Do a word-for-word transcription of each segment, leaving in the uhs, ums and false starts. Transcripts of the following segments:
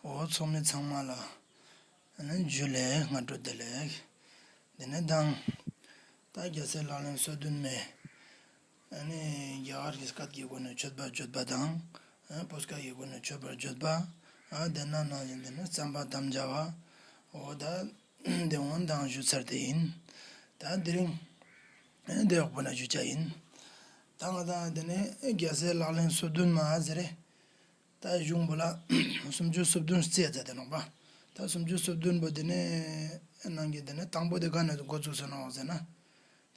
འོ་ཚོགས་མི་ཚང་མ་ལ་ཨ་ནི་ཇུ་ལེ་སྔ་དྲོ་བདེ་ལེགས། དེ་ནས་དང་། ད་རྒྱལ་སྲས་ལག་ལེན་སོ་བདུན་མའི་ཨ་ནི་རྒྱ་གར་གྱི་སྐད་ཀྱི་སྒོ་ནས་མཆོད་པ་བརྗོད་པ་དང་། ཨ་བོད་སྐད་ཀྱི་སྒོ་ནས་མཆོད་པ་བརྗོད་པ། ཨ་དེ་ན་ནང་བཞིན་དེ་ནས་བརྩམ་པར་དམ་བཅའ་བ། འོ་ད་དེ་འོང་དང་ཞུ་ཚར་དེ་ཡིན། ད་དེ་རིང་ཨ་དེ་འོག་པོ་ན་ཞུ་བྱ་ཡིན། ད་ང་དང་དེ་ནས་རྒྱལ་སྲས་ལག་ལེན་སོ་བདུན་མ་ཟེར་རེད། ད་གཞུང་པོ་ལ་སུམ་ཅུ་སོ་བདུན་རྩིས་མཛད་དེ་ནོག་པ། ད་སུམ་ཅུ་སོ་བདུན་པོ་དེ་ནས་ནང་གི་དེ་ནས་དང་པོ་དེ་ག་ནས་འགོ་བཙུགས་སོ་ནོག་ཟེར་ན།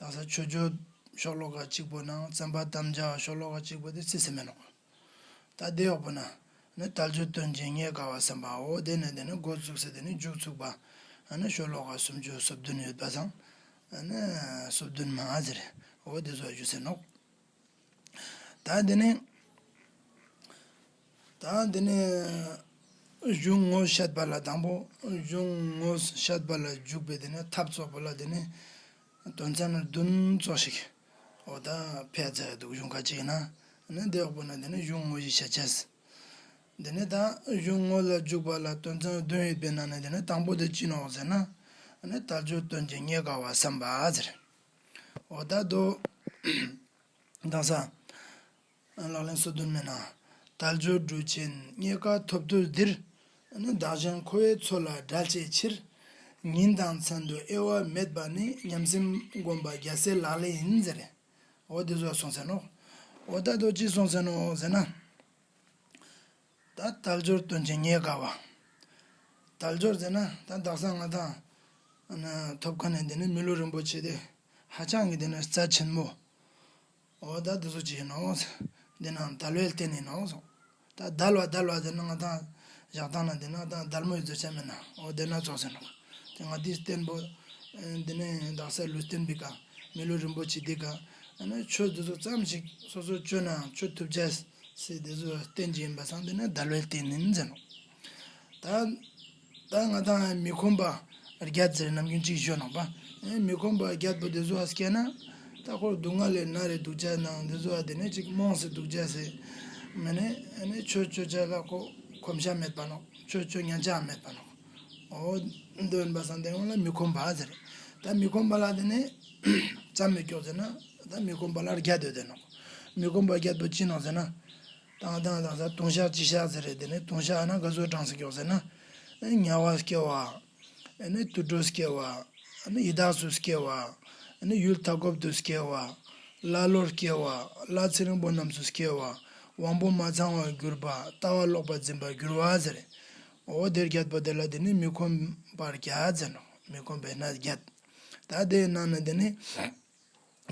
དག་ས་མཆོད་བརྗོད་ཤོ་ལོ་ཀ་གཅིག་པོ་ནང་བརྩམ་པར་དམ་བཅའ་ཤོ་ལོ་ཀ་གཅིག་པོ་དེ་རྩིས་ཟིན་མེད་ནོག་ད་དེ་འོག་པོ་ན་ནི་དལ་འབྱོར་དོན་ཆེན་རྙེད་དཀའ་བ་བསམ་པའོ། དེ་ནས་དེ་ནས་འགོ་བཙུགས་སེ་དེ་ནས་མཇུག་ཚུགས་པ། ཨ་ནི་ཤོ་ལོ་ཀ་སུམ་ཅུ་སོ་བདུན་ཡོད་པ་སང་། ཨ་ནི་སོ་བདུན་མ་ཟེར། འོ་དེ་ཚོ་ཞུ་ཟེར་ནོག་ད་དེ་ནས་ད་དེ་ནས་གཞུང་ངོ་བཤད་པ་ལ་དང་པོ། གཞུང་ངོ་བཤད་པ་ལ་འཇུག་པའི་དེ་ནས་ཐབས་ཚོགས་པ་ལ་དེ་ནས་དོན་ཚན་བདུན་ཙོགས་ཤིག་འོ་ད་ཕལ་ཆེར་འདུག་གཞུང་ཁ་ཅིག་ཡིན་ན། ནི་དེ་འོག་པོ་ན་དེ་ནས་གཞུང་ངོ་བཞི་བཤད་ཅེས། དེ་ནས་ད་གཞུང་ངོ་ལ་འཇུག་པ་ལ་དོན་ཚན་བདུན་ཡོད་པའི་ནང་ནས་དེ་ནས་དང་པོ་དེ་ཅི་ནོག་ཟེར་ན། ནི་དལ་འབྱོར་དོན་ཆེན་རྙེད་དཀའ་བ་བསམ་པ་ཟེར། འོ་ད་དོ། དག་ས། ལག་ལེན་སོ་བདུན་མའི་ནང་། དལ་འབྱོར་འབྲུ་ཆེན་རྙེད་དཀའ་ཐོབ་ཐུལ་འདིར། བདག་གཞན་འཁོར་བའི་མཚོ་ལ་བསྒྲལ་བྱའི་ཕྱིར། ཉིན་དང་མཚན་དུ་དབྱེ་བ་མེད་པ་ནི། ཉམས་སེམས་སྒོམ་པ་རྒྱལ་སྲས་ལག་ལེན་ཡིན་ཟེར། འོ་དེ་ཚོ་གསུངས་ཟེར་ནོག་འོ་ད་དོ་ཅི་གསུངས་ཟེར་ནོག་ཟེར་ན། ད་དལ་འབྱོར་དོན་ཆེན་རྙེད་དཀའ་བ། དལ་འབྱོར་ཟེར་ན་ད་དག་ས་ང་དང་། ཐོབ་མཁན་ནི་དེ་ནི་མི་ལུས་རིན་པོ་ཆེ་དེ། ཧ་ཅང་གི་དེ་ནི་རྩ་ཆེན་པོ། འོ་ད་དེ་ཚོ་ཅི་ཡིན་ནོག་འདི་ན་དལ་བའི་རྟེན་ཡིན་ནོག་གསུངས། ད་དལ་བ་དལ་བ་ཟེར་ན་ང་དང་བཞག་སྟངས་ན་འདི་ན་ད་དལ་མོ་ཡི་རྫུ་ཆ་མེད་ན་འོ་དེ་ན་ཙོགས་ཟེར་ནོག་དེ་ང་དེའི་རྟེན་པོ། འདི་ནི་དག་ས་ལུས་རྟེན་པའི་ཀ་མི་ལུས་རིན་པོ་ཆེ་འདི་ཀ་ཨ་ནི་ཆོས་འདི་ཚོ་ཙམ་ཞིག་སོ་སོ་སྤྱོད་ནའང་སྤྱོད་ཐུབ་ཅེས་སི་དེ་ཚོ་རྟེན་ཅིག་ཡིན་པ་སང་འདི་ནི་དལ་བའི་རྟེན་ཡིན་ཟེར་ནོག་ད། ད་ང་དང་མི་ཁོམ་པ་བརྒྱད་ཟེར་ནམ་རྒྱུན་གཅིག་ཞུ་ནོག་པ། ཨེ་མི་ཁོམ་པ་བརྒྱད་པོ་དེ་ཚོ་ཨ་སྐྱེ་ན། ད་ཁོ་སྡུག་བསྔལ་ལས་མནར་རེ་འདུག་ཅེས་ནང་དེ་ཚོ་ཨ་དེ་ནས་ཅིག་རྨོངས་སེ་འདུག་ཅེས་སེ། མེད་ནས་ཨ་ནི་ཆོས་སྤྱོད་ཅེས་ལ་ཁོ་གོམས་ཤ་མེད་པ་ནོག་ཆོས་སྤྱོད་ཉན་ཅེས་མེད་པ་ནོག་འོ་འདོན་པ་སང་དེ་འོང་ལ་མི་ཁོམ་པ་ཟེར། ད་མི་ཁོམ་པ་ལ་དེ་ནས་ཙམ་མི་སྐྱོག་ཟེར་ན། ད་མི་ཁོམ་པ་ལ་བརྒྱད་འདོད་དེ་ནོག་མི་ཁོམ་པ་བརྒྱད་པོ་ཅི་ནོག་ཟེར་ན། དང་དང་དང་ས་ལྟུང་བཤགས་སྤྱི་བཤགས་ཟེར་རེད། དེ་ནས་ལྟུང་བཤགས་ཨ་ན་ག་ཚོད་བགྲངས་སུ་མགྱོགས་ཟེར་ན། དམྱལ་བ་སྐྱེ་བ། ཨ་ནི་དུད་འགྲོ་སྐྱེ་བ། ཨ་ནི་ཡི་དྭགས་སུ་སྐྱེ་བ། ཨ་ནི་ཡུལ་མཐའ་འཁོབ་ཏུ་སྐྱེ་བ། ཀླ་ཀློར་སྐྱེ་བ། ལྷ་ཚེ་རིང་པོ་རྣམས་སུ་སྐྱེ་བ། དབང་པོ་མ་ཚང་བར་གྱུར་པ། ལྟ་བ་ལོག་པར་འཛིན་པར་འགྱུར་བ་ཟེར། འོ་དེ་བརྒྱད་པོ་དེ་ལ་དེ་ནི་མི་ཁོམ་པ་བརྒྱད་ཟེར་ནོག་མི་ཁོམ་པའི་གནས་བརྒྱད། ད་དེའི་ནང་ནས་དེ་ནི།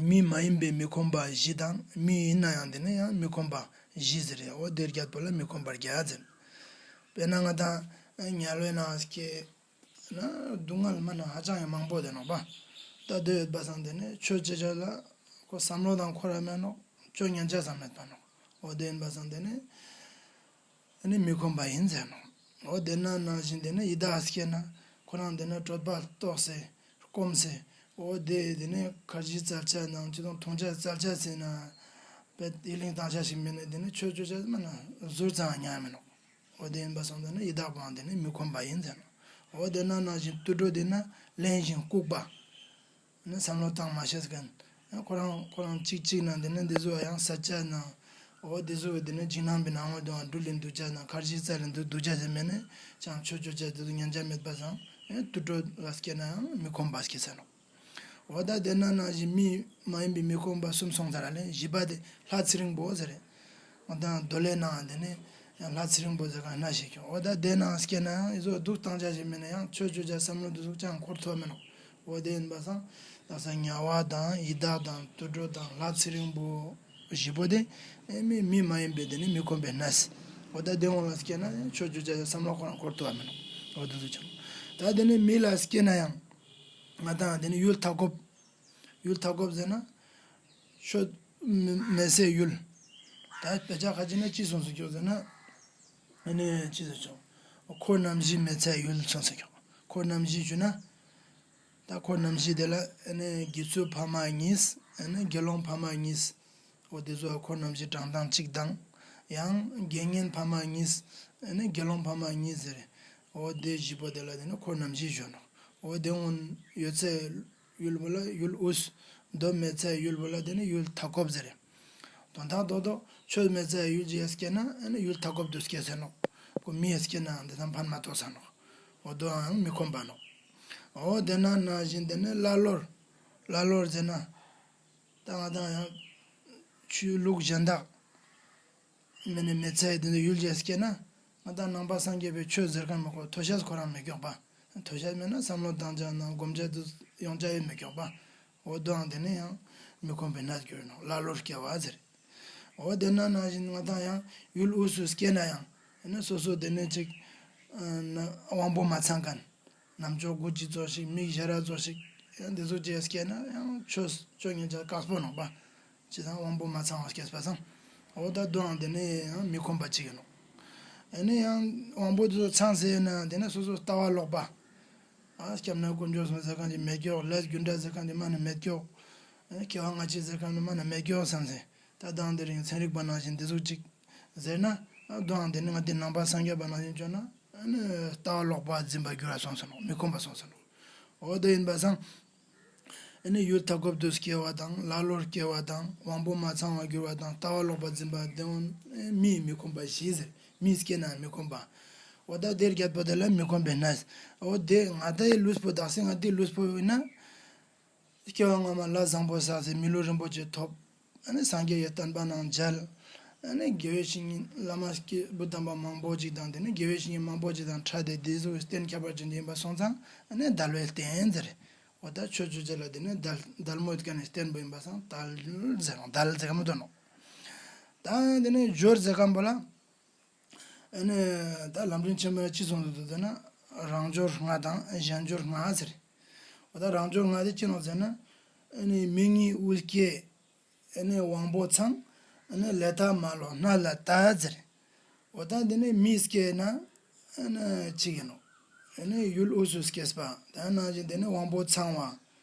མི་མ་ཡིན་པའི་མི་ཁོམ་པ་བཞི་དང་། མི་ཡིན་ན་ཡང་དེ་ནི་ཡང་མི་ཁོམ་པ་བཞི་ཟེར་རེད། འོ་དེ་བརྒྱད་པོ་ལ་མི་ཁོམ་པ་བརྒྱད་ཟེར། དཔེར་ན་ང་དང་དམྱལ་བའི་ནང་སྐྱེས་ན་སྡུག་བསྔལ་མ་ན་ཧ་ཅང་ཡང་མང་པོ་དེ་ནོག་པ། ད་དེ་ཡོད་པ་སང་དེ་ནི་ཆོས་བྱེད་ཅེས་ལ་ཁོ་བསམ་བློ་དང་འཁོར་བ་མེད་ནོག་ཆོས་ཉན་ཅེས་སང་མེད་པ་ནོག་འོ་དེ་ཡིན་པ་སང་དེ་ནི། ཨ་ནི་མི་ཁོམ་པ་ཡིན་ཟེར་ནོག་འོ་དེ་ན་ནང་བཞིན་དེ་ནི་ཡི་དྭགས་སྐྱེས་ན་ཁོ་རང་དེ་ནི་གྲོད་པ་ལྟོགས་སེ་སྐོམ་སེ། འོ་དེ་དེ་ནི་ཁར་ཇི་བཙལ་ཅེས་དང་ཅི་དང་འཐུང་ཅེས་བཙལ་ཅེས་ཟེར་ན། པད་ཡི་གླིང་བཏང་ཅེས་ཤིག་མེད་ནས་དེ་ནི་ཆོས་སྤྱོད་ཅེས་མ་ན་ཟུར་ཙམ་ཉན་མི་ནོག་འོ་དེ་ཡིན་པ་སོང་དེ་ནི་ཡི་དྭགས་པོའང་དེ་ནི་མི་ཁོམ་པ་ཡིན་ཟེར་ནོག་འོ་དེ་ན་ནང་བཞིན་དུད་འགྲོ་དེ་ན་གླེན་ཞིང་ལྐུགས་པ། ནི་བསམ་བློ་བཏང་མ་ཤེས་མཁན། ཁོ་རང་ཁོ་རང་གཅིག་གཅིག་ན་འདི་ནི་འདི་ཚོ་ཡང་ཟ་ཆ་ན། འོ་འདི་ཚོ་འདི་ནི་འཇིགས་སྣང་བའི་ནང་ངོ་དུའང་འགྲུལ་ལེན་འདུག་ཆ་ན་ཁར་ཇི་རྩ་ལེན་འདུག་འདུག་ཆ་ཟེར་མེད་ནི། ཅང་ཆོས་ཆོས་ཆ་འདི་ཚོ་ཉན་ཆ་མེད་པ་སང་། དུད་འགྲོ་ལ་སྐྱེས་ན་ཡང་མི་ཁོམ་པ་སྐྱེས་ས་ནོག་འོ་ད་དེ་ན་ནང་བཞིན་མི་མ་ཡིན་པའི་མི་ཁོམ་པ་གསུམ་སོང་ཚར་ལེ། བཞི་པ་དེ་ལྷ་ཚེ་རིང་པོ་ཟེར་རེད། ང་དང་མདོ་ལས་ནའང་དེ་ནས་ཡང་ལྷ་ཚེ་རིང་པོ་ཟེར་ག་ན་ཞིག་ཀྱང་འོ་ད་དེ་ནང་སྐྱེས་ན་ཡང་ཨི་ཟོ་སྡུག་བཏང་བྱ་ཞིག་མེད་ན་ཡང་ཆོས་ཆོས་བྱ་བསམ་བློ་འདི་ཟུག་ཅང་འཁོར་ཐུབ་མེད་ནོག་འོ་དེ་ཡིན་པ་སང་ད་ས་དམྱལ་བ་དང་ཡི་དྭགས་དང་དུད་འགྲོ་དང་ལྷ་ཚེ་རིང་པོ་བཞི་པོ་དེ་ཨེ་མི་མི་མ་ཡིན་པའི་དེ་ནི་མི་ཁོམ་པའི་གནས། འོ་ད་དེ་འོང་ལ་སྐྱེས་ན་ཡང་ཆོས་ཆོས་བྱ་བསམ་བློ་ཁོ་རང་འཁོར་ཐུབ་བ་མེད་ནོག་འོ་དེ་ཟུག་ཅང་ད་དེ་ནི་མི་ལ་སྐྱེས་ན་ཡང་ང་དང་དེ་ནི་ཡུལ་མཐའ་འཁོབ། ཡུལ་མཐའ་འཁོབ་ཟེར་ན། ཆོས་མི་མེད་སའི་ཡུལ། ད་དཔེ་ཆ་ཁ་ཅིག་ན་ཅི་གསུངས་སུ་ཁྱོག་ཟེར་ན། ཨ་ནི་ཅི་ཟེར་ཆོག་འཁོར་རྣམ་བཞི་མེད་སའི་ཡུལ་གསུངས་སུ་ཁྱོག་འཁོར་རྣམ་བཞི་ཞུ་ན། ད་འཁོར་རྣམ་བཞི་དེ་ལ་ཨ་ནི་དགེ་ཚུལ་ཕ་མ་གཉིས། ཨ་ནི་དགེ་སློང་ཕ་མ་གཉིས། འོ་དེ་ཚོ་འཁོར་རྣམ་བཞི་བགྲང་སྟངས་གཅིག་དང་། ཡང་དགེ་བསྙེན་ཕ་མ་གཉིས། ཨ་ནི་དགེ་སློང་ཕ་མ་གཉིས་ཟེར། འོ་དེ་བཞི་པོ་དེ་ལ་དེ་ནི་འཁོར་རྣམ་བཞི་ཞུ་ནོ། འོ་དེ་སྔོན་ཡོད་ཚད་ཡུལ་བོ་ལ་ཡུལ་དབུས། མདོ་མེད་ཚད་ཡུལ་བོ་ལ་དེ་ནི་ཡུལ་མཐའ་འཁོབ་ཟེར། དོན་དག་རྡོག་རྡོག་ཆོས་མེད་ཚད་ཡུལ་གྱི་སྐྱེ་ན་ཨ་ནི་ཡུལ་མཐའ་འཁོབ་ཏུ་སྐྱེ་ཟེར་ནོ། ཁོ་མི་ཡི་སྐྱེ་ན་འདི་དང་ཕན་མ་ཐོགས་ས་ནོ། འོ་དོའང་མི་ཁོམ་པ་ནོ། འོ་དེ་ན་ནང་བཞིན་དེ་ནི་ཀླ་ཀློར། ཀླ་ཀློར་ཟེར་ན། ད་ང་དང་ཡང་ཆོས་ལུགས་གཞན་དག་མི་ནི་མེད་ཚད་དེ་ཚོ་ཡུལ་གྱི་སྐྱེ་ན། ང་དང་ནང་པ་སངས་རྒྱས་པའི་ཆོས་ཟེར་མཁན་མི་ཁོ་ཐོས་ཤས་ཁོ་རང་མི་འགྱོག་པ། ཐོས་ཤས་མེད་ན་བསམ་བློ་བཏང་བྱ་ན་སྒོམ་བྱ་དུ་ཡོང་བྱ་ཡོད་མི་འགྱོག་པ། འོ་དོའང་དེ་ནི་ཡང་མི་ཁོམ་པའི་གནས་གྱུར་ནོ། ཀླ་ཀློར་སྐྱེ་བ་ཟེར། འོ་དེ་ན་ནང་བཞིན་ང་དང་ཡང་ཡུལ་དབུས་སུ་སྐྱེ་ན་ཡང་ཨ་ནི་སོ་སོ་དེ་ནི་ཅིག་ཨ་ན་དབང་པོ་མ་ཚང་མཁན། རྣམ་ཅོག་དགུ་གཅིག་ཙོགས་ཤིག་མིག་ཞར་ར་ཙོགས་ཤིག་ཡང་འདི་ཚོ་བཅས་སྐྱེས་ན་ཡང་ཆོས་ཆོས་ཉན་བྱ་དཀགས་པོ་ནོག་པ། ཅི་དང་དབང་པོ་མ་ཚང་བ་སྐྱེས་པ་སང་། འོ་ད་དོའང་དེ་ནི་ཡང་མི་ཁོམ་པ་ཅིག་ཡིན་ནོ། ཨ་ནི་ཡང་དབང་པོ་དེ་ཚོ་ཚང་ཟེར་ན་དེ་ནི་སོ་སོ་ལྟ་བ་ལོག་པ། ཨ་སྐྱབས་གནས་དཀོན་མཆོག་གསུམ་ཟེར་མཁན་གྱི་མེད་ཀྱོག་ལས་རྒྱུ་འབྲས་ཟེར་མཁན་གྱི་མ་ནི་མེད་ཀྱོག་ཨ་སྐྱེ་བ་སྔ་ཕྱི་ཟེར་མཁན་གྱི་མ་ནི་མེད་ཀྱོག་བསམ་ཟེར། ད་དང་དེ་རིང་ཚན་རིག་པ་ནང་བཞིན་འདི་ཟུག་ཅིག་ཟེར་ན། ཨ་དོའང་དེ་ནི་ང་དེ་ནང་པ་སངས་རྒྱས་པ་ནང་བཞིན་བྱོས་ན་ཨ་ནི་ལྟ་བ་ལོག་པ་འཛིན་པ་འགྱུར་བ་སོང་ཟེར་ནོ། མི་ཁོམ་པ་སོང་ཟེར་ནོ། འོ་དེ་ཡིན་པ་སང་། ཨ་ནི་ཡུལ་མཐའ་འཁོབ་ཏུ་སྐྱེ་བ་དང་ཀླ་ཀློར་སྐྱེ་བ་དང་དབང་པོ་མ་ཚང་བ་འགྱུར་བ་དང་ལྟ་བ་ལོག་པ་འཛིན་པ་དེ་འོན་མི་མི་ཁོམ་པ་བཞི་ཟེར། མི་སྐྱེ་ན་མི་ཁོམ་པ། འོ་ད་དེ་བརྒྱད་པོ་དེ་ལ་མི་ཁོམ་པའི་གནས། འོ་དེ་ང་དེ་ལུས་པོ་དག་སེ་ང་དེ་ལུས་པོ་ཡིན་ན། སྐྱེ་བ་སྔ་མ་ལས་བཟང་པོ་བསགས་སེ་མི་ལུས་རིན་པོ་ཆེ་ཐོབ། ཨ་ནི་སངས་རྒྱས་ཀྱི་བསྟན་པ་ནང་མཇལ། ཨ་ནི་དགེ་བའི་བཤེས་གཉེན་བླ་མ་སྐྱེས་བུ་དམ་པ་མང་པོ་ཅིག་དང་དེ་ནི་དགེ་བའི་བཤེས་གཉེན་མང་པོ་ཅིག་དང་འཕྲད་དེ་དེ་ཚོའི་རྟེན་ཁྱད་པར་ཅན་ཡིན་པ་སོང་ཙང་ཨ་ནི་དལ་བའི་རྟེན་ཟེར། འོ་ད་ཆོས་ཅོ་བྱེད་ལ་དེ་ནི་དལ་དལ་མོ་ཡོད་མཁན་ནི་རྟེན་པོ་ཡིན་པ་སང་དལ་ཟེར་རུང་དལ་ཟེར་ག་མི་འདུག་ནོ། ད་དེ་ནི་སྦྱོར་ཟེར་མཁན་པོ་ལ། ཨ་ནི་ད་ལམ་རིམ་ཆེན་མོ་ལ་ཅི་གསུངས་འདུག་ཟེར་ན། རང་སྦྱོར་ལྔ་དང་གཞན་སྦྱོར་ལྔ་ཟེར། འོ་ད་རང་སྦྱོར་ལྔ་དེ་ཅི་ནོ་ཟེར་ན། ཨ་ནི་མིག་གཉིས་དབུས་སྐྱེ། ཨ་ནི་དབང་པོ་ཚང་། ཨ་ནི་ལས་མཐའ་མ་ལོག་སྣ་ལ་དད་ཟེར། འོ་ད་འདི་ནི་མིས་སྐྱེས་ན་ཨ་ནི་གཅིག་ཡིན་ནོ། ཨ་ནི་ཡུལ་དབུས་སུ་སྐྱེས་པ་དེ་ནང་བཞིན་དེ་ནི་དབང་པོ་ཚང་བ།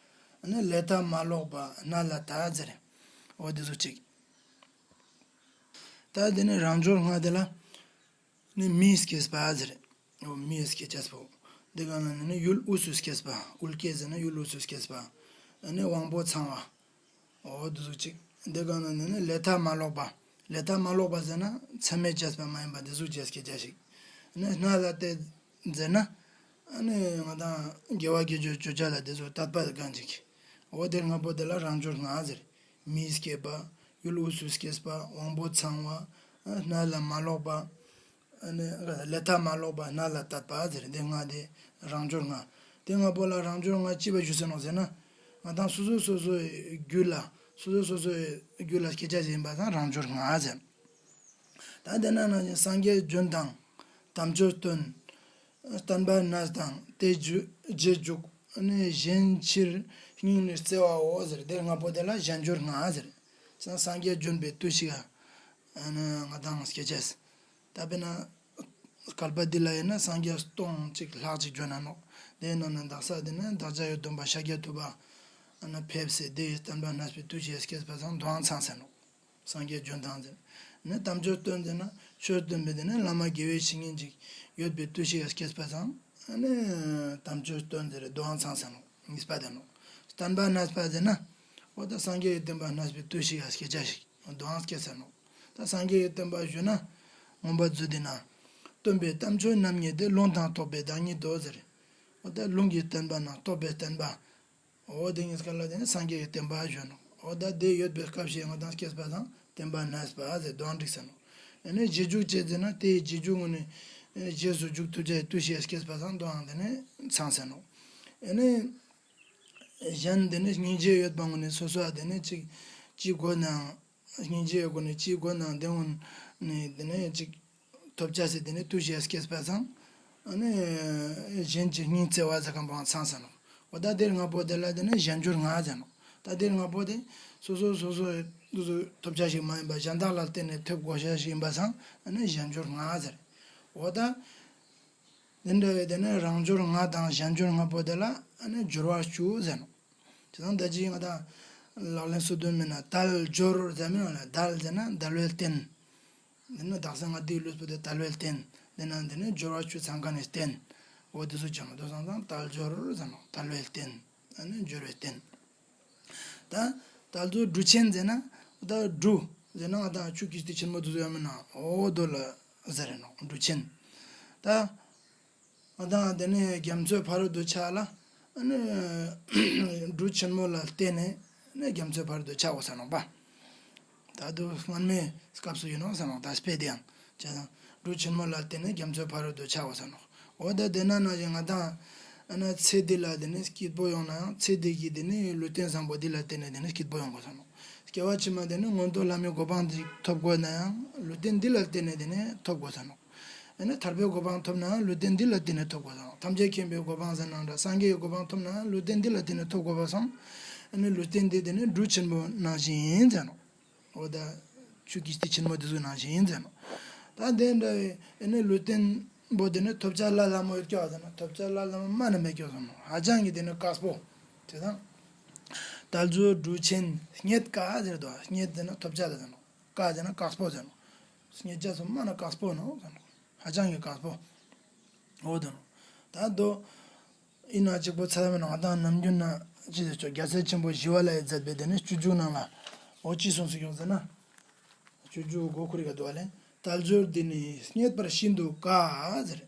ཨ་ནི་ལས་མཐའ་མ་ལོག་པ་སྣ་ལ་དད་ཟེར། འོ་འདི་ཚོ་གཅིག། ད་འདི་ནི་རང་སྦྱོར་ལྔ་དེ་ལ། ནི་མིས་སྐྱེས་པ་ཟེར། འོ་མིས་སྐྱེས་ཅེས་པོ། འདི་ག་ན་ནི་ཡུལ་དབུས་སུ་སྐྱེས་པ། དབུས་སྐྱེས་ཟེར་ན་ཡུལ་དབུས་སུ་སྐྱེས་པ། ཨ་ནི་དབང་པོ་ཚང་བ། འོ་འདི་ཟུག་ཅིག། འདི་ག་ན་ནི་ལས་མཐའ་མ་ལོག་པ། ལས་མཐའ་མ་ལོག་པ་ཟེར་ན་མཚམས་མེད་ཅེས་པ་མ་ཡིན་པ་འདི་ཟུག་ཅེས་སྐྱེ་ཅེས་ཤིག། ཨ་ནི་སྣ་ལ་དད་ཟེར་ན། ཨ་ནི་ང་དང་དགེ་བ་དགེ་སྦྱོར་ཅོ་ཅེས་ལ་འདི་ཟུག་དད་པ་གང་ཅིག། འོ་དེ་ལྔ་པོ་དེ་ལ་རང་སྦྱོར་ལྔ་ཟེར། མིས་སྐྱེས་པ། ཡུལ་དབུས་སུ་སྐྱེས་པ། དབང་པོ་ཚང་བ། ཨ་སྣ་ལ་མ་ལོག་པ། ཨ་ནི་ལས་མཐའ་མ་ལོག་པ་སྣ་ལ་དད་པ་ཟེར་འདི་ལྔ་དེ་རང་སྦྱོར་ལྔ། དེ་ལྔ་པོ་ལ་རང་སྦྱོར་ལྔ་ཅི་བ་ཞུ་ཟེར་ནོ་ཟེར་ན། ང་དང་སོ་སོ་སོ་སོའི་རྒྱུད་ལ་སོ་སོ་སོ་སོའི་རྒྱུད་ལ་སྐྱེ་ཅེས་ཡིན་པ་དང་རང་སྦྱོར་ལྔ་ཟེར། ད་དེ་ན་ནང་བཞིན་སངས་རྒྱས་བྱོན་དང་། དམ་ཆོས་སྟོན། བསྟན་པ་གནས་དང་དེ་རྗེས་འཇུག། ཨ་ནི་གཞན་ཕྱིར་སྙིང་ནས་བརྩེ་བའོ་ཟེར་དེ་ལྔ་པོ་དེ་ལ་གཞན་སྦྱོར་ལྔ་ཟེར། སངས་རྒྱས་བྱོན་པའི་དུས་ཤིག་ག་ཨ་ནི་ང་དང་སྐྱེ་ཅེས། ད་དཔེར་ན། བསྐལ་པ་འདི་ལ་ཡིན་ན་སངས་རྒྱས་སྟོང་གཅིག་ལྷག་ཅིག་བྱོན་ན་ནོག། དེའི་ནང་ནས་དག་ས་དེ་ནི་བདག་ཅག་ཡི་སྟོན་པ་ཤཱཀྱ་ཐུབ་པ། ཨ་ནི་ཕེབས་སེ་དེའི་བསྟན་པ་གནས་པའི་དུས་ཤིག་ག་སྐྱེས་པ་ཚང་དོའང་ཚང་ཟེར་ནོག། སངས་རྒྱས་བྱོན་དང་ཟེར། ནི་དམ་ཆོས་སྟོན་ཟེར་ན་ཆོས་སྟོན་པའི་དེ་ནི་བླ་མ་དགེ་བའི་བཤེས་གཉེན་ཅིག་ཡོད་པའི་དུས་ཤིག་ག་སྐྱེས་པ་ཚང་ནི་དམ་ཆོས་སྟོན་ཟེར་དོའང་ཚང་ཟེར་ནོག། གཉིས་པ་དེ་ནོག། བསྟན་པ་གནས་པ་ཟེར་ན། འོ་ད་སངས་རྒྱས་ཀྱི་བསྟན་པ་གནས་པའི་དུས་ཤིག་ག་སྐྱེ་ཅེས་ཤིག་དོའང་སྐྱེ་ཟེར་ནོག། ད་སངས་རྒྱས་ཀྱི་བསྟན་པ་ཞུ་ན། མངོན་པ་མཛོད་འདི་ན། སྟོན་པའི་དམ་ཆོས་རྣམ་གཉིས་ཏེ། ལུང་དང་རྟོགས་པའི་བདག་ཉིད་དོ་ཟེར། འོ་ད་ལུང་གི་བསྟན་པ་ན་རྟོགས་པའི་བསྟན་པ། འོ་དེ་གཉིས་ཀ་ལ་དེ་ནི་སངས་རྒྱས་ཀྱི་བསྟན་པ་ཞུ་ནོག། འོ་ད་དེ་ཡོད་པའི་སྐབས་ཤིག་ང་དང་སྐྱེས་པ་དང་བསྟན་པ་གནས་པ་ཟེར་དོའང་འགྲིག་ཟེར་ནོག། ཨ་ནི་རྗེས་འཇུག་བྱེད་ཟེར་ན་དེའི་རྗེས་འཇུག་ངོ་ནས་རྗེས་སུ་འཇུག་ཐུབ་ཅེས་དུས་ཤིག་ག་སྐྱེས་པ་དང་དོའང་དེ་ནི་ཚང་ཟེར་ནོག། ཨ་ནི་གཞན་དེ་ནི་སྙིང་རྗེ་ཡོད་པ་ངོ་ནས་སོ་སོ་ཨ་དེ་ནི་གཅིག་གཅིག་དགོས་ནའང་། སྙིང་རྗེའི་སྒོ་ནས་ཅིའི་སྒོ་ནས་དེ་འོང་ནས་དེ་ནས་ཅིག་ཐོབ་ཅེས་ཟེར་དེ་ནས་དུས་ཤིག་ག་སྐྱེས་པ་ཚང་། ཨ་ནི་གཞན་གྱི་སྙིང་བརྩེ་བ་ཟེར་མཁན་པོའང་ཚང་ཟེར་ནོག། འོ་ད་དེ་ལྔ་པོ་དེ་ལ་དེ་ནས་གཞན་སྦྱོར་ལྔ་ཟེར་ནོག། ད་དེ་ལྔ་པོ་དེ་སོ་སོ་སོ་སོ་ཐོབ་ཅེས་ཤིག་མ་ཡིན་པ་གཞན་དག་ལ་བརྟེན་ནས་ཐོབ་དགོས་ཤེས་ཤིག་ཡིན་པ་ཚང་ཨ་ནི་གཞན་སྦྱོར་ལྔ་ཟེར། འོ་ད། དེ་འདྲ་བའི་དེ་ནས་རང་སྦྱོར་ལྔ་དང་གཞན་སྦྱོར་ལྔ་པོ་དེ་ལ་ཨ་ནི་སྦྱོར་བ་བཅུ་ཟེར་ནོག། དེ་དང་ད་ཅི་ང་དང་ལག་ལེན་སོ་བདུན་མིན་ན་དལ་སྦྱོར་ཟེར་མིན་ན་དལ་ཟེར་ན་དལ་བའི་རྟེན། འདི་ནི་དག་ས་ང་དེའི་ལུས་པོ་དེ་དལ་བའི་རྟེན། འདི་ན་འདི་ནི་སྦྱོར་བ་ཆུ་ཚང་ཁ་ནས་བསྟེན། འོ་དེ་ཚོ་ཅང་མི་འདུག་སང་ཙང་དལ་སྦྱོར་ཟེར་ནོ། དལ་བའི་རྟེན། ཨ་ནི་སྦྱོར་བའི་རྟེན། ད་དལ་སྦྱོར་འབྲུ་ཆེན་ཟེར་ན། ད་འབྲུ་ཟེར་ན་ང་དང་ཆུ་ཀིས་ཏི་ཆེན་མོ་དེ་ཚོ་ཡང་མིན་ན། འོ་དོ་ལ་ཟེར་རེ་ནོ་འབྲུ་ཆེན། ད་ང་དང་དེ་ནས་རྒྱ་མཚོའི་ཕ་རོལ་ཏུ་ཆགས་ལ། ཨ་ནི་འབྲུ་ཆེན་མོ་ལ་བརྟེན་ནས་ནི་རྒྱ་མཚོའི་ཕ་རོལ་ཏུ་ཆགས་འོ་ས་ནོག་པ། ད་དུ་སྔོན་མའི་སྐབས་སུ་ཡིན་ནོ་ས་ནོག། ད་དཔེ་དེ་ཡང་བྱས་ཙང་འབྲུ་ཆེན་མོ་ལ་བརྟེན་ནས་རྒྱ་མཚོའི་ཕ་རོལ་ཏུ་ཆགས་འོ་ས་ནོག། འོ་ད་དེ་ན་ནང་བཞིན་ང་དང་ཨ་ནི་ཚེ་འདི་ལ་དེ་ནི་སྐྱིད་པོ་ཡོང་ན་ཡང་ཚེ་འདི་གི་དེ་ནི་ལུས་རྟེན་བཟང་པོ་འདི་ལ་བརྟེན་ནས་དེ་ནི་སྐྱིད་པོ་ཡོང་དགོས་ས་ནོག། སྐྱེ་བ་ཕྱི་མ་དེ་ནི་མངོན་མཐོ་ལྷ་མིའི་གོ་འཕང་འདི་ཐོབ་དགོས་ན་ཡང་ལུས་རྟེན་འདི་ལ་བརྟེན་ནས་དེ་ནི་ཐོབ་དགོས་ས་ནོག། ཨ་ནི་ཐར་པའི་གོ་འཕང་ཐོབ་ན་ཡང་ལུས་རྟེན་འདི་ལ་བརྟེན་ནས་ཐོབ་དགོས་ས་ནོག། ཐམས་ཅད་མཁྱེན་པའི་གོ་འཕང་ཟེར་ནའང་འདྲ། སངས་རྒྱས་ཀྱི་གོ་འཕང་ཐོབ་ན་ཡང་ལུས་རྟེན་འདི་ལ་བརྟེན་ནས་ཐོབ་དགོས་པ་སོང་། ཨ་ནི་ལུས་རྟེན་འདི་དེ་ནི་འབྲུ་ཆེན་པོ་ནང་བཞིན་ཡིན་ཟེར་ནོག། འོ་ད་ཆུ་ཀིས་ཏི་ཆེན་མོ་དེ་ཚོ་ནང་བཞིན་ཡིན་ཟེར་ནོག། ད་དེ་འདྲ་བའི་ཨ་ནི་ལུས་རྟེན་པོ་དེ་ནི་ཐོབ་བྱ་ལ་ལ་མོ་ཡོད་ཀྱག་ཟེར་ན། ཐོབ་བྱ་ལ་ལ་མོ་མ་ན་མེད་ཀྱག་ཟེར་ནོག། ཧ་ཅང་གི་དེ་ནི་དཀགས་པོ། དེ་དང་། དལ་སྦྱོར་འབྲུ་ཆེན་རྙེད་དཀའ་ཟེར་དོ། རྙེད་ཟེར་ན་ཐོབ་བྱ་ལ་ཟེར་ནོག། དཀའ་ཟེར་ན་དཀགས་པོ་ཟེར་ནོག། རྙེད་བྱ་སོ་མ་ན་དཀགས་པོ་ནོག་ཟེར་ནོག། ཧ་ཅང་གི་དཀགས་པོ། འོ་དེ་ནོག། ད་དོ། ཡིན་ན་གཅིག་པོ་ཚད་མེད་ནང་ང་དང་ནམ་རྒྱུན་ན་ཅི་ཟེར་ཆོག། རྒྱལ་སྲས་ཆེན་པོ་ཞི་བ་ལྷས་མཛད་པའི་དེ་ནི་སྤྱོད་འཇུག་ནང་ལ། འོ་ཅི་གསུངས་སུ་ཡོང་ཟེར་ན། སྤྱོད་འཇུག་མགོ་ཁུར་ག་དུ་བ་ལེན། དལ་སྦྱོར་འདི་ནི་རྙེད་པར་ཤིན་ཏུ་དཀའ་ཟེར།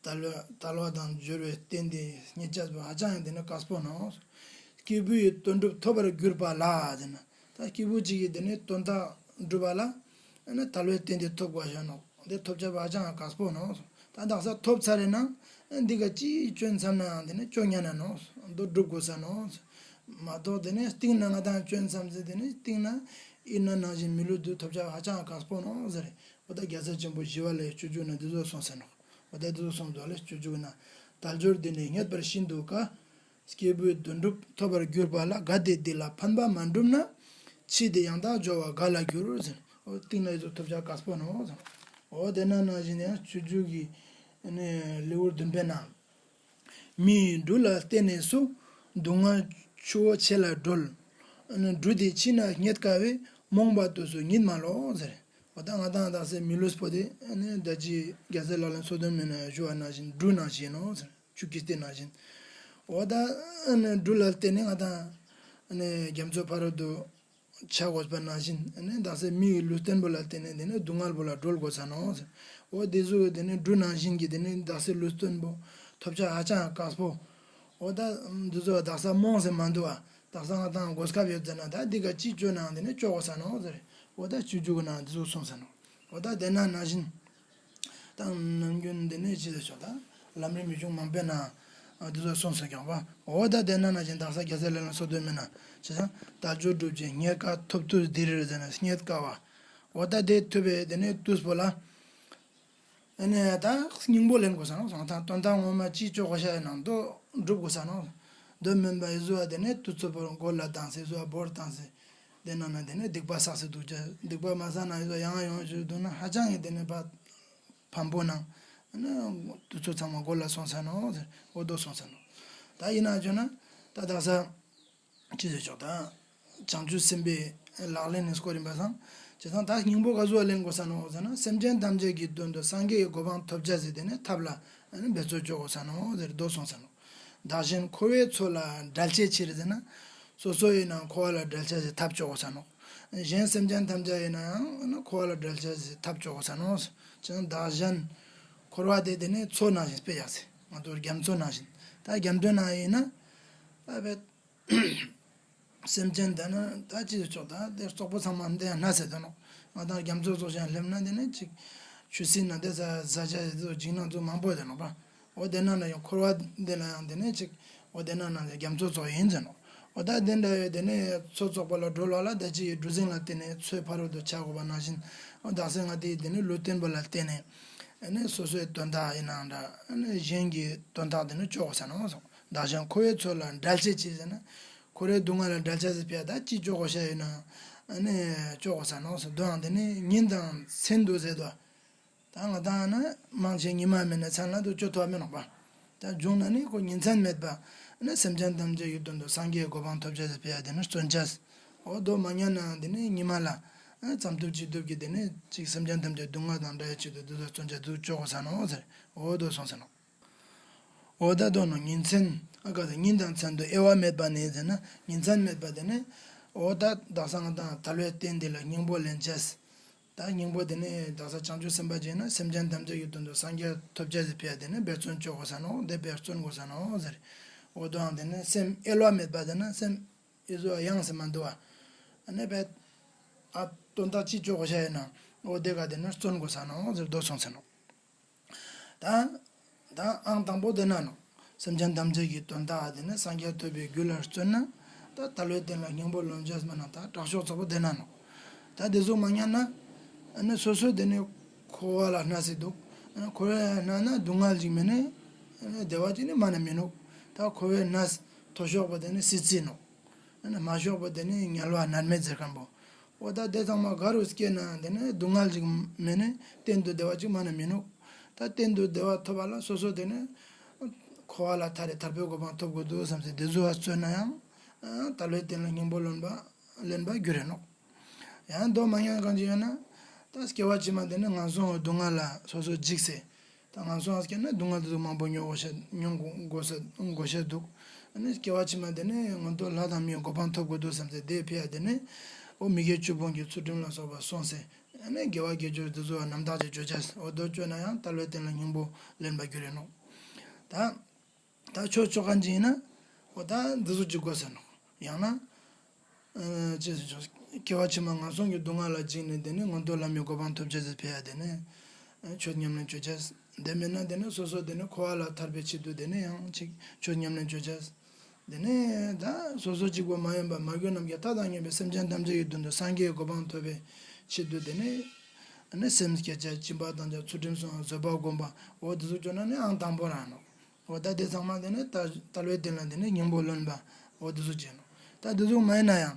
དལ་བ་དལ་བ་དང་སྦྱོར་བའི་རྟེན་འདི་རྙེད་བྱ་བོ་ཧ་ཅང་ཡང་དེ་ནི་དཀགས་པོ་ནོག། སྐྱེས་བུ་ཡི་དོན་སྒྲུབ་ཐོབ་པར་གྱུར་པ་ལ་ཟེར་ན། ད་སྐྱེས་བུ་གཅིག་གིས་དེ་ནི་དོན་དག་སྒྲུབ་པ་ལ། ཨ་ནི་དལ་བའི་རྟེན་འདི་ཐོབ་དགོས་ཤ་ནོག། འདི་ཐོབ་བྱ་བོ་ཧ་ཅང་ཡང་དཀགས་པོ་ནོག། ད་དག་ས་ཐོབ་ཚར་རེ་ན། འདི་ག་ཅིག་སྐྱོན་མཚམས་ནའང་དེ་ནི་སྐྱོ་ཉན་ན་ནོག། འདི་སྒྲུབ་དགོས་ས་ནོག། མ་གཏོགས་དེ་ནི་སྟེང་ན་ང་དང་སྐྱོན་མཚམས་ཟེར་དེ་ནི་སྟེང་ན་ཡིན་ན་ནང་བཞིན་མི་ལུས་འདི་ཐོབ་བྱ་ཧ་ཅང་ཡང་དཀགས་པོ་ནོག་ཟེར། འོ་ད་རྒྱལ་སྲས་ཆེན་པོ་ཞི་བ་ལྷའི་སྤྱོད་འཇུག་ན་འདི་ཚོ་གསུངས་ས་ནོག། འོ་ད་འདི་ཚོ་གསུངས་འདུག་ལེ། སྤྱོད་འཇུག་ན། དལ་འབྱོར་འདི་ནི་རྙེད་པར་ཤིན་ཏུ་དཀའ། སྐྱེས་བུའི་དོན་སྒྲུབ་ཐོབ་པར་གྱུར་པ་ལ། གལ་ཏེ་འདི་ལ་ཕན་པ་མ་བསྒྲུབས་ན། ཕྱིས་འདི་ཡང་དག་སྦྱོར་བ་ག་ལ་འགྱུར་ཟེར། འོ་སྟེང་ན་ཡི་ཚོ་ཐོབ་བྱ་དཀགས་པོ་ནོག་ཟེར། འོ་དེ་ན་ནང་བཞིན་ཡང་སྤྱོད་འཇུག་གི་ནི་ལེའུ་བདུན་པའི་ནང་། མི་ཡི་འབྲུ་ལ་བརྟེན་ནས་སུ། སྡུག་བསྔལ་ཆུ་བོ་ཆེ་ལ་སྒྲོལ། འབྲུ་དེ་ཕྱིས་ན་རྙེད་དཀའ་བས། རྨོངས་པ་དུས་སུ་ཉིད་མ་ལོག་ཟེར། འོ་ད་ང་དང་དག་ས་མི་ལུས་པོ་དེ་ནི་ད་ཅི་རྒྱལ་སྲས་ལག་ལེན་སོ་བདུན་མའི་ནང་ཞུ་བ་ནང་བཞིན་འབྲུ་ནང་བཞིན་ནོག་ཟེར། ཆུ་ཀིས་ཏི་ནང་བཞིན། འོ་ད་འབྲུ་ལ་བརྟེན་ནས་ང་དང་རྒྱ་མཚོའི་ཕ་རོལ་ཏུ་ཆགས་དགོས་པ་ནང་བཞིན། ཨ་ནི་དག་ས་མི་ཡི་ལུས་རྟེན་པོ་ལ་བརྟེན་ནས་དེ་ནི་སྡུག་བསྔལ་པོ་ལ་སྒྲོལ་དགོས་ས་ནོག་ཟེར། འོ་དེ་ཚོ་དེ་ནི་འབྲུ་ནང་བཞིན་གྱི་དེ་ནི་དག་ས་ལུས་རྟེན་པོ་ཐོབ་བྱ་ཧ་ཅང་དཀགས་པོ། འོ་ད་འདི་ཚོ་དག་ས་རྨོངས་སེ་མ་འདུག་བ། དག་ས་ང་དང་གོ་སྐབས་ཡོད་ཟེར་ན་ད་འདི་ག་ཅིག་སྤྱོད་ནའང་དེ་ནི་སྤྱོད་དགོས་ས་ནོག་ཟེར། འོ་ད་སྤྱོད་འཇུག་གི་ནང་འདི་ཚོ་གསུངས་ས་ནོག། འོ་ད་དེ་ན་ནང་བཞིན། ད་ནམ་རྒྱུན་འདི་ནས་ཅི་ཟེར་ཆོག། ད་ལམ་རིམ་ཡིག་ཆུང་མང་པོའི་ནང་འདི་ཚོ་གསུངས་སོ་ཀྱང་བ། འོ་ད་དེ་ན་ནང་བཞིན་དག་ས་རྒྱལ་སྲས་ལག་ལེན་སོ་བདུན་མའི་ནང་བྱས་ཙང་དལ་འབྱོར་སྒྲུབ་ཀྱི་རྙེད་དཀའ་ཐོབ་དུས་འདིར་ཟེར་ནས་རྙེད་དཀའ་བ། འོ་ད་དེ་ཐོབ་པའི་དེ་ནས་དུས་པོ་ལ། ཨ་ནི་ད་སྙིང་པོ་ལེན་དགོས་ས་ནོག་སོང་ད་དོན་དག་ངོ་མ་ཅི་ལྕོགས་གོ་ཤ་ཡིན་ནང་དོ་སྒྲུབ་དགོས་ས་ནོག། དོ་མིན་པ་ཡི་བཟོ་བ་དེ་ནས་དུས་ཚོད་པོ་མགོ་ལ་བཏང་སེ་བཟོ་བ་བོར་བཏང་སེ། དེ་ནང་ན་དེ་ནས་སྡིག་པ་བསགས་སེ་འདུག་ཅེས། སྡིག་པ་མ་བསགས་ན་ཡོད་ཡང་ཡང་ཞུ་འདུག་ན་ཧ་ཅང་གི་དེ་ནས་ཕ་ཕམ་པོ་ནང་། ཨ་ནི་དུས་ཚོད་ཚང་མ་མགོ་ལ་སོང་ས་ནོག་ཟེར། འོ་དོ་སོང་ས་ནོག། ད་ཡིན་ན་བྱོས་ན་ད་དག་ས་ཅི་ཟེར་ཆོག་ད། བྱང་ཆུབ་སེམས་དཔའི་ལག་ལེན་ནི་སྐོར་ཡིན་པ་སང་། བྱས་ཙང་ད་སྙིང་པོ་ག་ཟུག་ལེན་དགོས་ས་ནོག་ཟེར་ན། སེམས་ཅན་ཐམས་ཅད་ཀྱི་དོན་དུ་སངས་རྒྱས་ཀྱི་གོ་འཕང་ཐོབ་བྱ་ཟེར་དེ་ནས་ཐབས་ལ་ཨ་ནི་འབད་རྩོལ་སྤྱོད་དགོས་ས་ནོག་ཟེར་དོ་སོང་ས་ནོག། བདག་གཞན་འཁོར་བའི་མཚོ་ལ་བསྒྲལ་བྱའི་ཕྱིར་ཟེར་ན། སོ་སོ་ཡིན་ན་འཁོར་བ་ལ་བསྒྲལ་བྱ་ཟེར་ཐབས་སྤྱོད་དགོས་ས་ནོག། གཞན་སེམས་ཅན་ཐམས་ཅད་ཡིན་ནའང་འཁོར་བ་ལ་བསྒྲལ་བྱ་ཟེར་ཐབས་སྤྱོད་དགོས་ས་ནོག། ཅང་བདག་གཞན་འཁོར་བ་དེ་དེ་ནས་མཚོ་ནང་བཞིན་དཔེ་ཡག་ཟེར། ང་ཚོ་རྒྱ་མཚོ་ནང་བཞིན། ད་རྒྱ་མཚོ་ནང་ཡིན་ན། ད་བེད། སེམས་ཅན་དེ་ནི་ད་ཅི་ཆོག་ད་དེ་བཙོག་པོ་ཚང་མ་འདི་ཡང་སྣ་ཟེར་དོ་ནོག། ང་དང་རྒྱ་མཚོ་ཚོགས་ཤིང་སླེབས་ན་དེ་ནི་ཅིག་ཆུ་སྲིན་ན་དེ་ཟ་ཟ་བྱ་ཡི་དེ་ཚོ་འཇིགས་སྣང་ཚོ་མང་པོ་ཡོད་དེ་ནོག་པ། འོ་དེ་ན་ན་ཡང་འཁོར་བ་འདི་ལ་ཡང་དེ་ནི་ཅིག་འོ་དེ་ན་ན་རྒྱ་མཚོ་ཚོགས་ཡིན་ཟེར་ནོག། འོ་ད་དེ་འདྲ་ཡོད་དེ་ནི་མཚོ་བཙོག་པོ་ལ་སྒྲོལ་བ་ལ་ད་ཅི་ཡི་གྲུ་གཟིངས་ལ་བརྟེན་ནས་མཚོའི་ཕ་རོལ་ཏུ་ཆགས་དགོས་པ་ནང་བཞིན། འོ་དག་ས་ང་དེ་དེ་ནི་ལུས་རྟེན་པོ་ལ་བརྟེན་ནས་ཨ་ནི་སོ་སོའི་དོན་དག་ཡིན་ནའང་འདྲ་ཨ་ནི་གཞན་གྱི་དོན་དག་དེ་ནི་སྤྱོད་དགོས་ས་ནོག་སོང་། བདག་གཞན་འཁོར་བའི་མཚོ་ལ་བསྒྲལ་བྱའི་ཕྱིར་ཟེར་ན། འཁོར་བའི་སྡུག་བསྔལ་ལ་བསྒྲལ་བྱ་ཟེར་ཕྱིར་ད་ཅི་སྤྱོད་དགོས་ཤ་ཡིན་ན། ཨ་ནི་སྤྱོད་དགོས་ས་ནོག་ཟེར་དོ་ཡང་དེ་ནི་ཉིན་དང་མཚན་དུ་ཟེར་དོ། ད་ང་དང་ན་མང་ཆེ་ཉི་མ་མེད་ན་མཚན་ལ་དུ་སྤྱོད་ཐུབ་མེད་ནོག་པ། ད་བྱུང་ན་ནི་ཁོ་ཉིན་མཚན་མེད་པ། ཨ་ནི་སེམས་ཅན་ཐམས་ཅད་ཀྱི་དོན་དུ་སངས་རྒྱས་གོ་འཕང་ཐོབ་བྱ་ཟེར་ཕྱིར་དེ་ནི་བརྩོན་བྱ། འོ་དོ་མ་ཉན་ན་དེ་ནི་ཉི་མ་ལ། ཨ་ཙམ་ཐུབ་ཅི་ཐུབ་ཀྱིས་དེ་ནས་ཅིག་སེམས་ཅན་ཐམས་ཅད་སྡུག་བསྔལ་དང་བྲལ་བའི་ཆེད་དུ་དེ་ཚོ་བརྩོན་བྱ་དུ་ཆོག་གོ་ས་ནོ་ཟེར། འོ་དོ་སོང་ཟེར་ནོ། འོ་ད་དོ་ནོ་ཉིན་མཚན་ཨ་ག་ཟེར་ཉིན་དང་མཚན་དུ་དབྱེ་བ་མེད་པ་ནི་ཟེར་ན་ཉིན་མཚན་མེད་པ་དེ་ནི། འོ་ད་དག་ས་ང་དང་དལ་བའི་རྟེན་འདི་ལ་སྙིང་པོ་ལེན་བྱས། ད་སྙིང་པོ་དེ་ནི་དག་ས་བྱང་ཆུབ་སེམས་དཔའ་ཅིག་ཡིན་ན་སེམས་ཅན་ཐམས་ཅད་ཀྱི་དོན་དུ་སངས་རྒྱས་ཐོབ་བྱ་ཟེར་ཕི་ཡ་དེ་ནི་འབད་བརྩོན་ཆོག་གོ་ས་ནོ། དེ་འབད་བརྩོན་གོ་ས་ནོ་ཟེར། འོ་དོའང་དེ་ནི་སེམས་དབྱེ་བ་མེད་པ་དེ་ན་སེམས་ཨི་ཟོ་ཡང་སེམས་མ་འདུ་བ། ཨ་ནི་བས་ཨ་དོན་དག་ཅི་ཆོག་གོ་ཤ་ཡིན་ན། འོ་དེ་ག་དེ་ནི་བརྩོན་གོ་ས་ནོ་ཟེར་དོ་སོང་ཟེར་ནོ། ད་ད་ཨང་དང་པོ་དེ་ན་ནོ། སེམས་ཅན་ཐམས་ཅད་ཀྱི་དོན་དག་དེ་ནི་སངས་རྒྱས་ཐོབ་པའི་རྒྱུ་ལ་བརྩོན་ན། ད་དལ་བའི་རྟེན་ལ་སྙིང་པོ་ལོན་བྱས་མ་ན་ད་དྲག་ཤོས་ཚོགས་པོ་དེ་ན་ནོ། ད་དེ་ཟུག་མ་ཉན་ན། ཨ་ནི་སོ་སོ་དེ་ནི་འཁོར་བ་ལ་སྣང་སྲིད་འདུག་འཁོར་བའི་སྣང་ན་སྡུག་བསྔལ་ཅིག་མེད་ནི། ཨ་ནི་བདེ་བ་ཅིག་ནི་མ་ན་མི་ནུག་ད་འཁོར་བའི་སྣང་མཐོ་ཤོས་པོ་དེ་ནི་སྲིད་རྩེ་ནོ། ཨ་ནི་མ་ཤོས་པོ་དེ་ནི་དམྱལ་བ་མནར་མེད་ཟེར་མཁན་པོ། འོ་ད་དེ་ཚང་མ་ག་རུ་སྐྱེས་ན་དེ་ནི་སྡུག་བསྔལ་ཅིག་མེད་ནི་གཏན་དུ་བདེ་བ་ཅིག་མ་ན་མི་ནུག་ད་གཏན་དུ་བདེ་བ་ཐོབ་པ་ལ་སོ་སོ་དེ་ནི་འཁོར་བ་ལ་ཐར་རེ་ཐར་པའི་གོ་འཕང་ཐོབ་དགོས་འདུག་བསམ་སྟེ་དེ་ཟུག་བ་བརྩོན་ན་ཡང་། ཨ་དལ་བའི་རྟེན་ལ་སྙིང་པོ་ལོན་པ་ལེན་པ་འགྱུར་རེ་ནོག་ཡང་དོ་མ་ཉན་གང་ཅི་ཡོད་ན། ད་སྐྱེ་བ་ཕྱི་མ་དེ་ནི་ངན་སོང་གི་སྡུག་བསྔལ་ལ་སོ་སོ་འཇིགས་སེ། ད་ངན་སོང་ང་སྐྱེས་ན་སྡུག་བསྔལ་དེ་ཚོ་མང་པོ་མྱོང་དགོས་ཤེས་མྱོང་དགོས་ཤེས་དགོས་ཤེས་འདུག་ཨ་ནི་སྐྱེ་བ་ཕྱི་མ་དེ་ནི་ང་ཚོ་ལྷ་དང་མིའི་གོ་འཕང་ཐོབ་དགོས་འདུག་བསམ་སྟེ་དེ་ཕི་ཡ་དེ་ནི། འོ་མི་དགེ་བཅུ་སྤོང་གི་ཚུལ་ཁྲིམས་ལ་སོགས་པ་སྲུང་སྟེ། ཨ་ནི་དགེ་བ་དགེ་སྦྱོར་དེ་ཚོ་རྣམ་དག་ཅིག་བྱོས་བྱས། འོ་དོ་བཅོས་ན་ཡང་དལ་བའི་རྟེན་ལ་སྙིང་པོ་ལེན་པ་འགྱུར་རེ་ནོག་ད། ད་ཆོས་ཆོ་ག་ཅིག་ཡིན་ན། འོ་ད་འདི་ཚོ་ཅིག་དགོས་ཟེར་ནོ། ཡང་ན། ཨ་ཅེས་ཟེར་ཆོག་སྐྱེ་བ་ཕྱི་མ་ངན་སོང་གི་སྡུག་བསྔལ་ལ་འཇིགས་ནས་དེ་ནི་མངོན་མཐོ་ལྷ་མིའི་གོ་འཕང་ཐོབ་བྱ་ཟེར་ཕི་ཡ་དེ་ནི། ཨ་ཆོས་ཉམས་ལེན་བྱོས་བྱས། དེ་མིན་ན་དེ་ནི་སོ་སོ་དེ་ནི་འཁོར་བ་ལ་ཐར་པའི་ཆེད་དུ་དེ་ནི་ཡང་ཅིག་ཆོས་ཉམས་ལེན་བྱོས་བྱས། དེ་ནི་ད་སོ་སོ་གཅིག་པོ་མ་ཡིན་པ་མ་གྱུར་ནམ་མཁའི་མཐའ་དང་མཉམ་པའི་སེམས་ཅན་ཐམས་ཅད་ཀྱི་དོན་དུ་སངས་རྒྱས་ཀྱི་གོ་འཕང་ཐོབ་པའི་ཆེད་དུ་དེ་ནི། ཨ་ནི་སེམས་བསྐྱེད་བྱ་སྦྱིན་པ་བཏང་བྱ་ཚུལ་ཁྲིམས་སྲུང་བ་བཟོད་པ་སྒོམ་པ་འོ་དེ་ཚོ་བཅོས་ན་ནི་ཨང་དང་པོ་རང་ནོག་འོ་ད་དེ་ཚང་མ་དེ་ནི་ད་དལ་བའི་རྟེན་ལ་དེ་ནི་སྙིང་པོ་ལོན་པ་འོ་དེ་ཚོ་བྱས་ནོ། ད་དེ་ཚོ་མ་ཡིན་ན་ཡང་།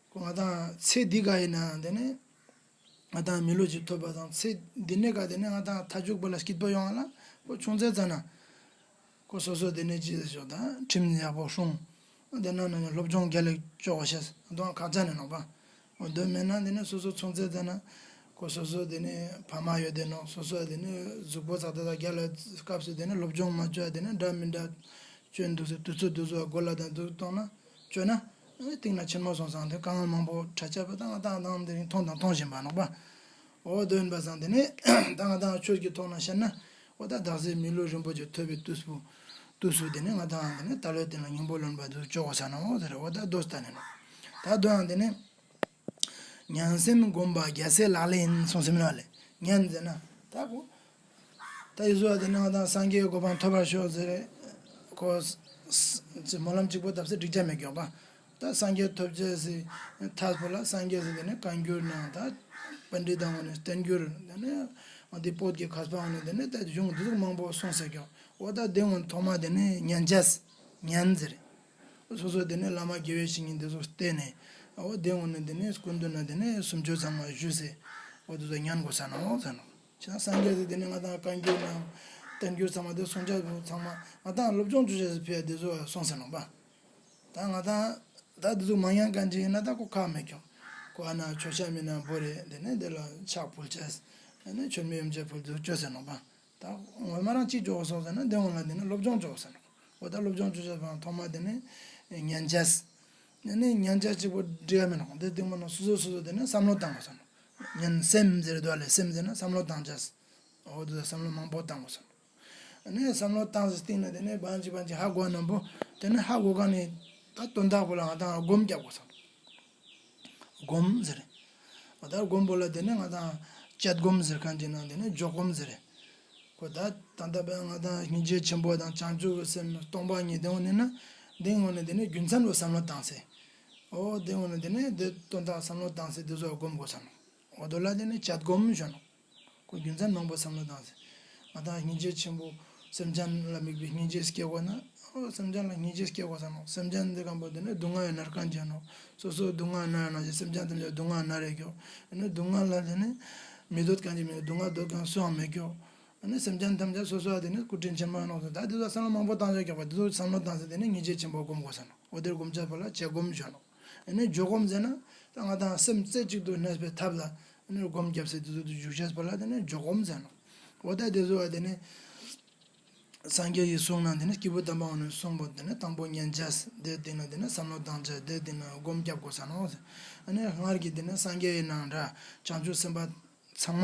ཁོ་ང་དང་ཚེ་འདི་ག་ཡིན་ན་དེ་ནི་ང་དང་མི་ལུས་ཅིག་ཐོབ་པ་དང་ཚེ་འདི་ནས་ག་དེ་ནི་ང་དང་མཐའ་མཇུག་པ་ལ་སྐྱིད་པོ་ཡོང་བ་ལ་ཁོ་ཆུང་ཚེ་ཙ་ན། ཁོ་སོ་སོ་དེ་ནས་ཅི་ཟེར་ཞོག་ད་ཁྲིམས་ཡག་པོ་སྲུང་། དེ་ན་ན་ནི་སློབ་སྦྱོང་རྒྱལ་ལ་ཅོག་ཤེས་དོན་ཁག་ཅན་ནི་ནོག་པ། འོ་དོན་མེད་ན་དེ་ནི་སོ་སོ་ཆུང་ཚེ་ཙ་ན། ཁོ་སོ་སོ་དེ་ནི་ཕ་མ་ཡོད་དེ་ནོ། སོ་སོ་དེ་ནི་གཟུགས་པོ་ཚགས་ད་ད་རྒྱལ་ལ་སྐབས་སུ་དེ་ནི་སློབ་སྦྱོང་མ་བཅོས་དེ་ནི་འདྲ་མི་འདྲ་བཅོས་འདུག་ཟེར་དུས་ཚོད་དུས་ཚོད་སྒོ་ལ་དང་འདུག་གཏོང་ན་བཅོས་ན། ཨེ་སྟེང་ན་ཆེན་མོ་སོང་ཙང་དེ་དཀའ་ངལ་མང་པོ་འཕྲད་ཆ་བ་དང་ང་དང་དང་དེ་རིང་མཐོང་དང་མཐོང་བཞིན་པ་ནོག་པ། འོ་དོན་པ་སང་དེ་ནི་ད་ང་དང་ཆོས་ཀྱི་ཐོག་ན་བཤད་ན། འོ་ད་དག་ས་མི་ལུས་རིན་པོ་ཆེ་ཐོབ་པའི་དུས་སུ། དུས་སུ་དེ་ནི་ང་དང་དེ་ནི་དལ་བའི་རྟེན་ལ་སྙིང་པོ་ལོན་པ་དུ་ཅོག་གོ་ས་ནོ་ཟེར། འོ་ད་དོ་ལྟ་ནི་ནོ། ད་དོ་ཡང་དེ་ནི། ཉན་སེམས་སྒོམ་པ་རྒྱལ་སྲས་ལག་ལེན་ཡིན་གསུངས་ཟིན་ལ་ལས་ཉན་ཟེར་ན་ད་གོ། ད་ཡི་ཟོ་བ་དེ་ནི་ང་དང་སངས་རྒྱས་གོ་འཕང་ཐོབ་པར་ཤོག་ཟེར། ཁོ་སྨོན་ལམ་གཅིག་པོ་བཏབ་ཚེ་འགྲིག་ཆ་མེད་ཀྱོག་པ། ད་སངས་རྒྱས་ཐོབ་ཆ་སི་ཐབས་པོ་ལ་སངས་རྒྱས་སི་དེ་ནི་བཀའ་འགྱུར་ནང་ད་པཎྜི་ཏ་ངོ་ནས་བསྟན་འགྱུར་དེ་ནི་ང་དེ་བོད་ཀྱི་མཁས་པ་ངོ་ནས་དེ་ནི་ད་གཞུང་འདི་ཟུག་མང་པོ་གསུངས་ཟེར་ཀྱོག་འོ་ད་དེ་ངོ་ཐོག་མ་དེ་ནི་ཉན་ཆ་སི་ཉན་ཟེར། སོ་སོ་དེ་ནས་བླ་མ་དགེ་བའི་བཤེས་གཉེན་དེ་ཚོ་བསྟེན་ནས། འོ་དེ་ངོ་ནས་དེ་ནས་སྐུ་མདུན་ན་དེ་ནས་སུམ་ཅུ་ཚང་མ་ཞུས་སེ། འོ་དེ་ཚོ་ཉན་དགོས་ས་ནོ་ཟེར་ནོ། བྱས་ན་སངས་རྒྱས་སི་དེ་ནས་ང་དང་བཀའ་འགྱུར་ནང་བསྟན་འགྱུར་ཚང་མ་དེ་གསུང་ཆ་ཚང་མ་ང་དང་སློབ་སྦྱོང་བཅུ་ཆ་སི་ཕི་ཡ་དེ་ཚོ་གསུངས་ཟེར་ནོ་པ། ད་ང་དང་ད་དེ་ཚོ་མ་ཉན་གང་ཅི་ཡིན་ན་ད་ཁོ་ཁག་མེད་ཀྱང་། ཁོ་ཨ་ན་མཆོད་བཤམ་མིན་ན་བོ་རེ་དེ་ནས་དེ་ལ་ཕྱག་ཕུལ་ཆས། དེ་ནས་མཆོད་མེ་ཡོན་ཆབ་ཕུལ་དུ་བཅོས་ཟེར་ནོ་པ། ད་ངོ་མ་རང་གཅིག་འཇོག་སོང་ཟེར་ན་དེ་འོང་ལ་དེ་ནི་སློབ་སྦྱོང་འཇོག་ཟེར་ནོ། འོ་ད་སློབ་སྦྱོང་འཇོག་བྱས་པའང་ཐོག་མ་དེ་ནི་ཉན་ཆས། དེ་ནི་ཉན་ཆས་གཅིག་པོ་འགྲིག་ཡ་མེད་ནོ། དེ་སྟེང་མ་ནོ་སོ་སོ་སོ་སོ་དེ་ནི་བསམ་བློ་བཏང་དགོས་ཟེར་ནོ། ཉན་སེམས་ཟེར་དུ་བ་ལས་སེམས་ཟེར་ན་བསམ་བློ་བཏང་ཆས། འོ་དེ་བསམ་བློ་མང་པོ་བཏང་དགོས་ཟེར་ནོ། དེ་ནི་བསམ་བློ་བཏང་ཟེར་སྟེང་ནས་དེ་ནི་བང་ཅི་བང་ཅི་ཧ་གོ་ནམ་པོ་དེ་ནི་ཧ་གོ་ག་ནི་ད་དོན་དག་པོ་ལ་ང་དང་སྒོམ་རྒྱག་དགོས་ཟེར་ནོ། སྒོམ་ཟེར། འོ་ད་སྒོམ་པོ་ལ་དེ་ནི་ང་དང་སྤྱད་སྒོམ་ཟེར་མཁན་གྱི་ནང་དེ་ནི་འཇོག་སྒོམ་ཟེར། ཁོ་ད་ད་ལྟ་བས་ང་དང་སྙིང་རྗེ་ཆེན་པོ་དང་བྱང་ཆུབ་ཀྱི་སེམས་སྟོང་པ་ཉིད་དེ་འོ་ནི་ན། དེ་འོ་ནི་དེ་ནི་རྒྱུ་མཚན་པོ་བསམ་བློ་བཏང་སེ། འོ་དེ་འོ་ནི་དེ་ནི་དེ་དོན་དག་བསམ་བློ་བཏང་སེ་དེ་ཚོ་སྒོམ་དགོས་ས་ནོ། འོ་དོ་ལ་དེ་ནི་སྤྱད་སྒོམ་ཞུ་ནོ། ཁོ་རྒྱུ་མཚན་མང་པོ་བསམ་བློ་བཏང་སྟེ། ང་དང་སྙིང་རྗེ་ཆེན་པོ། སེམས་ཅན་ལ་དམིགས་པའི་སྙིང་རྗེ་སྐྱེ་དགོས་ན། ཨོ་སེམས་ཅན་ལ་སྙིང་རྗེ་སྐྱེ་དགོས་ས་ནོ། སེམས་ཅན་འདི་གང་པོ་དེ་ནི་སྡུག་བསྔལ་ཡང་མནར་མཁན་ཅན་ནོ། སོ་སོ་སྡུག་བསྔལ་མནར་ན་ཅི་སེམས་ཅན་ཐམས་ཅད་སྡུག་བསྔལ་མནར་རེ་སྐྱོ། ཨ་ནི་སྡུག་བསྔལ་ལ་དེ་ནི་མི་འདོད་མཁན་ཅི་མི་འདུག་སྡུག་བསྔལ་འདོད་མཁན་སུའང་མེད་སྐྱོ། ཨ་ནི་སེམས་ཅན་ཐམས་ཅད་སོ་སོ་ལ་དེ་ནི་སྐུ་དྲིན་ཆེན་པོ་ནོ། ད་དེ་ཚོ་བསམ་བློ་མང་པོ་བཏང་ཆོག་ཀྱག་པ་དེ་ཚོ་བསམ་བློ་བཏང་ཟེར་དེ་ནི་སྙིང་རྗེ་ཆེན་པོ་སྒོམ་དགོས་ས་ནོ། འོ་དེར་སྒོམ་བྱ་བ་ལ་སྤྱད་སྒོམ་ཞུ་ནོ། ཨ་ནི་འཇོག་སྒོམ་ཟེར་ན། ད་ང་དང་སེམས་རྩེ་གཅིག་ཏུ་གནས་པའི་ཐབས་ལ་ཨ་ནི་སྒོམ་བརྒྱབ་ཟེར་དེ་ཚོ་དེ་འཇུག་བྱས་པ་ལ་དེ་ནི་འཇུག་སྒོམ་ཟེར་ནོག་འོ་ད་དེ་ཚོ་བ་དེ་ནི། སངས་རྒྱས་ཀྱི་གསུང་ནང་དེ་ནི་སྐྱེས་བུ་དམ་པ་འོ་ནི་གསུང་པོ་དེ་ནི་དང་པོ་ཉན་བྱས་དེ་དེ་ནི་དེ་ནི་བསམ་བློ་བཏང་བྱས་དེ་དེ་ནི་སྒོམ་བརྒྱབ་དགོས་ས་ནོག་ཟེར། ཨ་ནི་སྔར་གྱི་དེ་ནི་སངས་རྒྱས་ཡིན་ནའང་འདྲ་བྱང་ཆུབ་སེམས་དཔའ་ཚང་མ་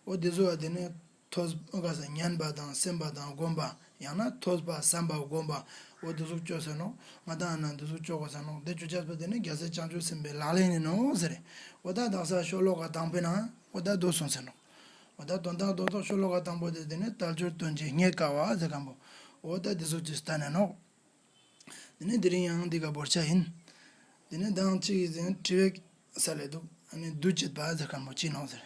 འོ་དེ་ཚོ་བ་དེ་ནི། ཐོས་ག་ས་ཉན་པ་དང་སེམས་པ་དང་སྒོམ་པ། ཡང་ན་ཐོས་པ་བསམ་པ་སྒོམ་པ། འོ་དེ་ཟུག་སྤྱོད་ཟེར་ནོག་ང་དང་ན་དེ་ཟུག་སྤྱོད་དགོས་ཟེར་ནོག་དེ་སྤྱོད་བྱས་པ་དེ་ནི་རྒྱལ་སྲས་བྱང་ཆུབ་སེམས་དཔའི་ལག་ལེན་ཡིན་ནོག་ཟེར། འོ་ད་དག་ས་ཤོ་ལོ་ཀ་དང་པོའི་ནང་འོ་ད་དོ་སོང་ཟེར་ནོག་འོ་ད་དོན་དག་རྡོག་རྡོག་ཤོ་ལོ་ཀ་དང་པོ་དེ་དེ་ནི་དལ་འབྱོར་དོན་གྱི་རྙེད་དཀའ་བ་ཟེར་མཁན་པོ། འོ་ད་དེ་ཟུག་ཅིག་ལྟ་ནས་ནོག་དེ་ནས་དེ་རིང་ཡང་འདི་ག་བོར་ཆ་ཡིན། དེ་ནས་མདང་གཅིག་གིས་ཟེར་དྲི་བའི་ས་ལས་འདུག་ཨ་ནི་བསྡུ་བྱེད་པ་ཟེར་མཁན་པོ་ཅི་ནོག་ཟེར།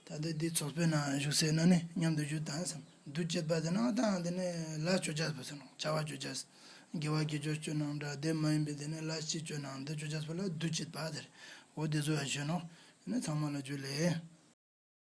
ད་ལྟ་འདི་ཚོགས་པའི་ནང་བཞུགས་སའི་ནང་ནས་མཉམ་དུ་བཞུགས་དང་བསམ། བསྡུ་བྱེད་པ་ཟེར་ན་ད་དེ་ནས་ལས་བཅོ་བྱས་པ་ཟེར་ནོག་བྱ་བ་བཅོ་བྱས། དགེ་བ་དགེ་སྦྱོར་བཅོ་ནའང་འདྲ་དེ་མ་ཡིན་པའི་དེ་ནས་ལས་ཅི་བཅོ་ནའང་འདི་བཅོ་བྱས་པ་ལ་བསྡུ་བྱེད་པ་ཟེར། འོ་དེ་ཚོ་ཡང་ཞུས་ནོག་དེ་ནས་ཚང་མ་ལ་ཇུ་ལེ།